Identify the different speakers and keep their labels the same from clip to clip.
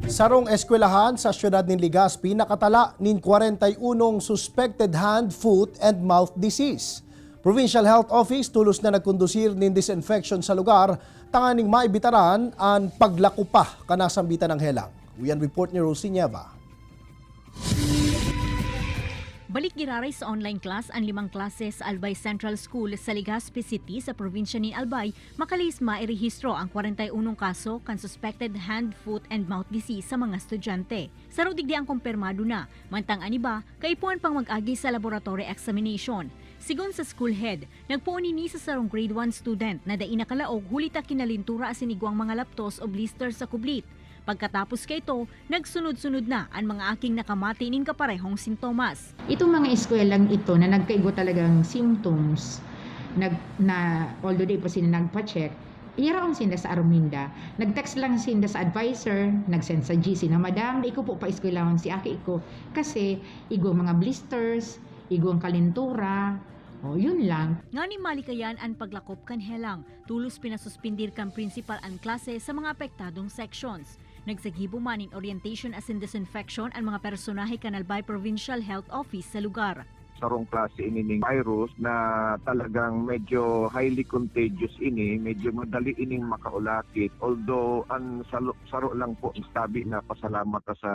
Speaker 1: Sarong eskwelahan sa siyudad nin Legazpi nakatala nin 41 suspected hand, foot and mouth disease. Provincial Health Office tulos na nagkondusir nin disinfection sa lugar tanganing maibitaran ang paglakupa kanasambitan ng helang. Uyan report ni Rosie Nieva.
Speaker 2: Balik giraray sa online class ang limang klase sa Albay Central School sa Legazpi City sa probinsya ni Albay makalis mairehistro ang 41 kaso kan suspected hand, foot and mouth disease sa mga estudyante. Saro digdi ang kumpirmado na, mantang aniba, kaipuhan pang mag-agi sa laboratory examination. Sigon sa school head, nagpuon ini sa sarong grade 1 student na dai nakalaog hulita kinalintura asin igwang mga laptos o blister sa kublit. Pagkatapos kay ito, nagsunod-sunod na ang mga aking nakamati nin kaparehong sintomas.
Speaker 3: Itong mga eskwelang ito na nagkaigo talagang symptoms, na although di pa sila nagpa-check, iraon sila sa Arminda. Nag-text lang sila sa advisor, nag-send sa GC na, "Madam, di ko po pa eskwelahon si aki ko kasi igo mga blisters, igo ang kalintura." O, yun lang.
Speaker 2: Ngani malikayan ang paglakop kan helang, tulos pinasuspindir kan principal ang klase sa mga apektadong sections. Nagsagibo man in orientation asin disinfection ang mga personahe kan Albay Provincial Health Office sa lugar.
Speaker 4: Sarong klase ini ning virus na talagang medyo highly contagious ini, medyo madali ining makaulakit. Although ang salo, saro lang po tabi na pasalamat ta sa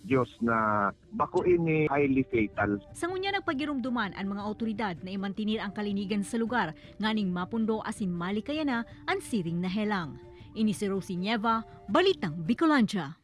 Speaker 4: Diyos na bako ini highly fatal.
Speaker 2: Sa ngunya, nagpagirumduman ang mga otoridad na imantinir ang kalinigan sa lugar nganing mapundo asin malikayan na ang siring na helang. Ini si Rosie Nieva, Balitang Bicolandia.